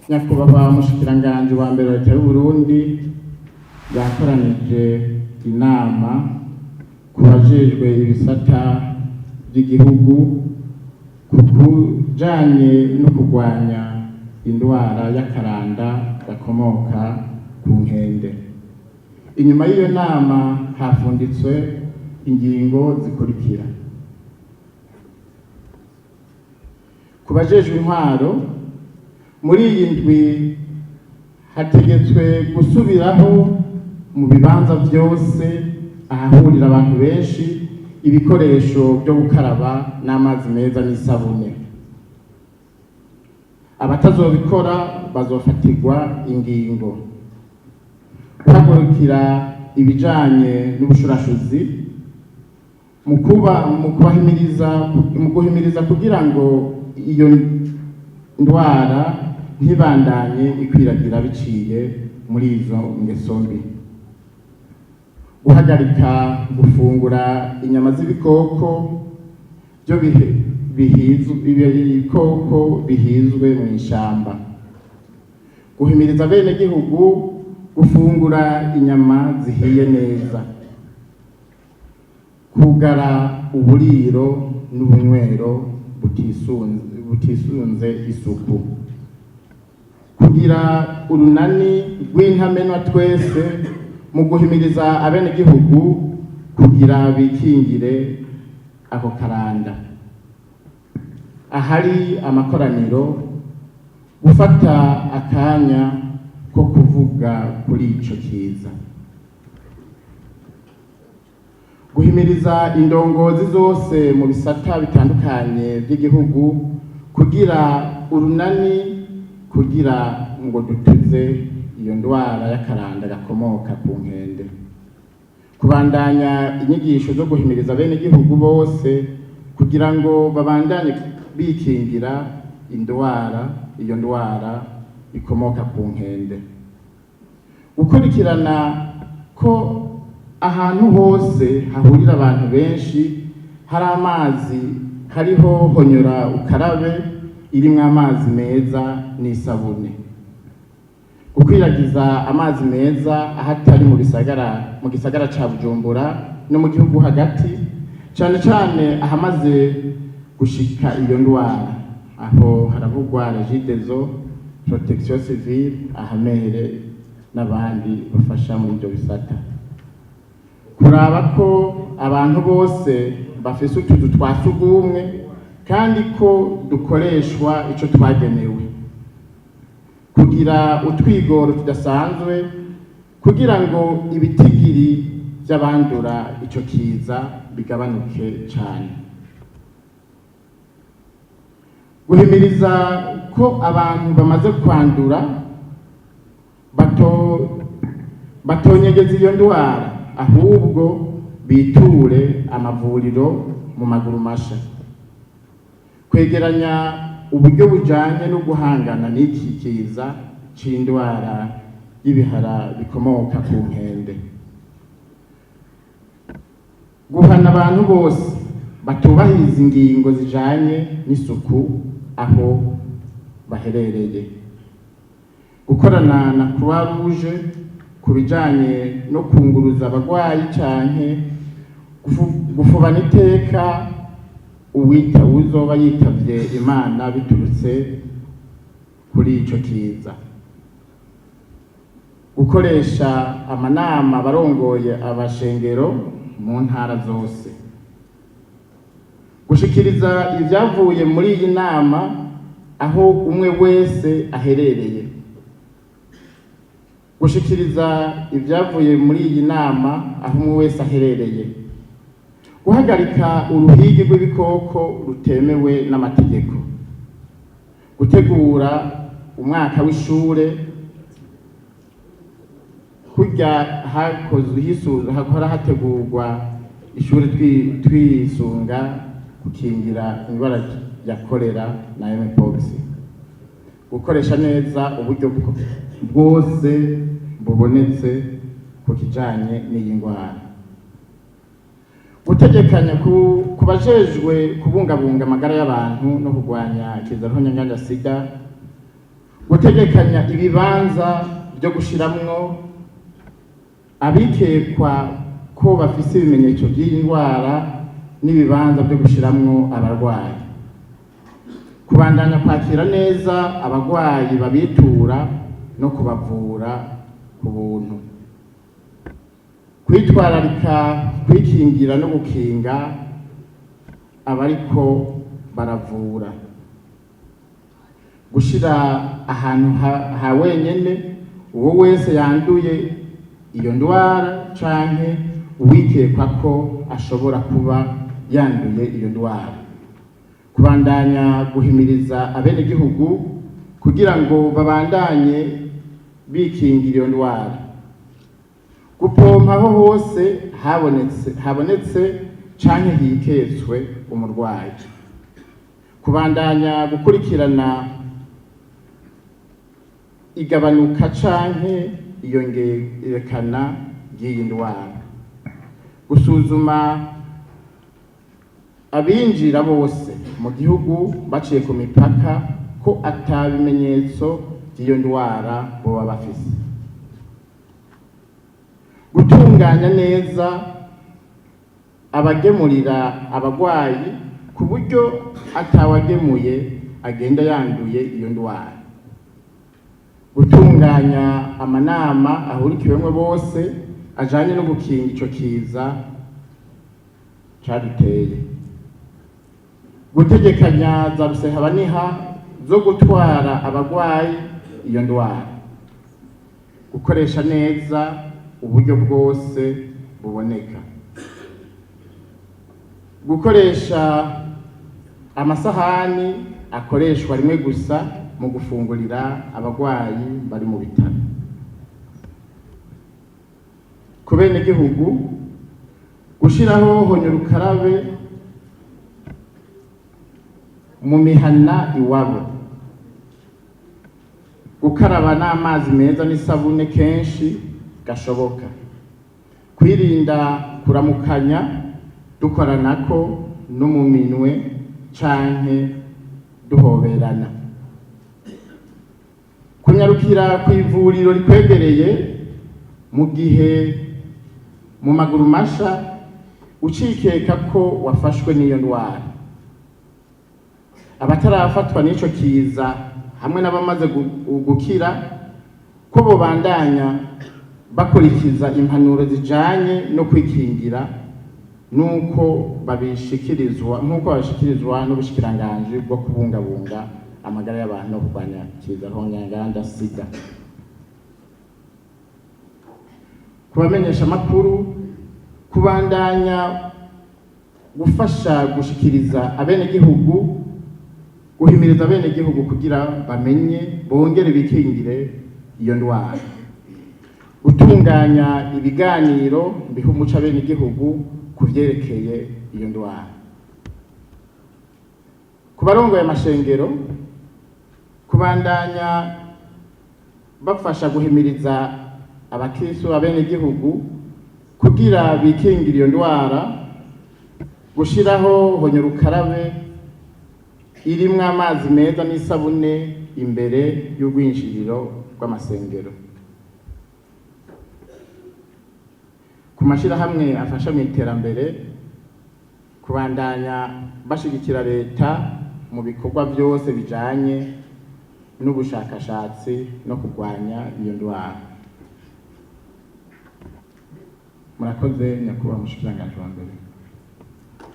Nyakubahwa Mushikiranganji wa mbere wa Leta y'Uburundi yakoranije inama ku bajejwe ibisata by'igihugu ku kujanye no kurwanya indwara y'akaranda gakomoka ku nkende. Inyuma y'iyo nama hafunditswe ingingo zikurikira: Ku bajejwe intwaro, muri iyi ndwi hategetswe gusubiraho mu bibanza byose ahahurira abantu benshi ibikoresho byo gukaraba n'amazi meza n'isabune. Abatazobikora bazofatirwa ingingo. Guhagurukira ibijanye n'ubushurashuzi mu kuba mu kubahimiriza, mu guhimiriza kugira ngo iyo ndwara ntibandanye ikwiragira biciye muri izo ngeso mbi. Guhagarika gufungura inyama z'ibikoko byo bihizwe, ibikoko bihizwe mu ishamba. Guhimiriza abenegihugu gufungura inyama zihiye neza. Kugara uburiro n'ubunywero butisunze isuku. Kugira urunani rw'intamenwa twese mu guhimiriza abenegihugu kugira bikingire ako karanda. Ahari amakoraniro, gufata akanya ko kuvuga kuri ico kiza. Guhimiriza indongozi zose mu bisata bitandukanye by'igihugu kugira urunani kugira ngo dutuze iyo ndwara y'akaranda gakomoka ku nkende. Kubandanya inyigisho zo guhimiriza abenegihugu bose kugira ngo babandanye bikingira indwara, iyo ndwara ikomoka ku nkende. Gukurikirana ko ahantu hose hahurira abantu benshi hari amazi, hariho honyora ukarabe irimwo amazi meza n'isabune. Gukwiragiza amazi meza ahatari mu bisagara, mu gisagara ca Bujumbura no mu gihugu hagati, cane cane ahamaze gushika iyo ndwara. Aho haravugwa Regideso, Protection Civile, ahamere n'abandi bafasha muri ibyo bisata. Kuraba ko abantu bose bafise utuzu twa sugumwe kandi ko dukoreshwa ico twagenewe. Kugira utwigoro tudasanzwe kugira ngo ibitigiri vy'abandura ico kiza bigabanuke cane. Guhimiriza ko abantu bamaze kwandura batonyegeza iyo ndwara, ahubwo biture amavuriro mu maguru masha. Kwegeranya uburyo bujanye no guhangana n'iki kiza c'indwara y'ibihara bikomoka ku nkende. Guhana abantu bose batubahiriza ingingo zijanye n'isuku aho baherereye. Gukorana na Croix Rouge ku bijanye no kunguruza abagwayi canke gufubana iteka uwita uzoba yitavye Imana biturutse kuri ico kiza. Gukoresha amanama barongoye abashengero mu ntara zose. Gushikiriza ivyavuye muri iyi nama aho umwe wese aherereye. Gushikiriza ivyavuye muri iyi nama aho umwe wese aherereye. Guhagarika uruhigi rw'ibikoko rutemewe n'amategeko. Gutegura umwaka w'ishure kurya hakozwe hahora hategurwa ishure twisunga gukingira indwara ya kolera na mpox. Gukoresha neza uburyo bwose bubonetse ku kijanye n'iyi ndwara. Gutegekanya ku bajejwe kubungabunga amagara y'abantu no kurwanya ikiza ruhonyanganda sida. Gutegekanya ibibanza byo gushiramwo abikekwa ko bafise ibimenyetso by'iyi ndwara n'ibibanza byo gushiramwo abarwayi. Kubandanya kwakira neza abarwayi babitura no kubavura ku buntu. Kwitwararika kwikingira no gukinga abariko baravura. Gushira ahantu ha wenyene uwo wese yanduye iyo ndwara canke uwikekwa ko ashobora kuba yanduye iyo ndwara. Kubandanya guhimiriza abenegihugu kugira ngo babandanye bikingira iyo ndwara. Gupompa aho hose habonetse canke hiketswe umurwayi. Kubandanya gukurikirana igabanuka canke iyongerekana ry'iyi ndwara. Gusuzuma abinjira bose mu gihugu baciye ku mipaka ko ata bimenyetso by'iyo ndwara boba bafise. Gutunganya neza abagemurira abarwayi ku buryo atawagemuye agenda yanduye iyo ndwara. Gutunganya amanama ahurikiwemwo bose ajanye no gukinga ico kiza caduteye. Gutegekanya za rusehabaniha zo gutwara abarwayi iyo ndwara. Gukoresha neza uburyo bwose buboneka. Gukoresha amasahani akoreshwa rimwe gusa mu gufungurira abarwayi bari mu bitaro. Ku benegihugu, gushiraho honyurukarabe mu mihana iwabo. Gukaraba n'amazi meza n'isabune kenshi gashoboka. Kwirinda kuramukanya dukoranako no mu minwe canke duhoberana. Kunyarukira kw'ivuriro rikwegereye mu gihe mu maguru masha ucikeka ko wafashwe n'iyo ndwara. Abatarafatwa n'ico kiza hamwe n'abamaze gukira ko bobandanya bakurikiza impanuro zijanye no kwikingira nuko babishikirizwa nk'uko babishikirizwa n'ubushikiranganji bwo kubungabunga amagara y'abantu no kurwanya ikiza nkonganganda sida. Kubamenyesha amakuru, kubandanya gufasha gushikiriza abenegihugu, guhimiriza abenegihugu kugira bamenye bongere bikingire iyo ndwara. Gutunganya ibiganiro biha umuco abenegihugu ku vyerekeye iyo ndwara. Ku barongoye amashengero, kubandanya bafasha guhimiriza abakristo abenegihugu kugira bikingire iyo ndwara. Gushiraho honyurukarabe irimwo amazi meza n'isabune imbere y'urwinjiriro rw'amasengero. Ku mashirahamwe afasha mu iterambere, kubandanya bashigikira leta mu bikorwa byose bijanye n'ubushakashatsi no kurwanya iyo ndwara. Murakoze nyakubahwa mushikiranganji wa mbere.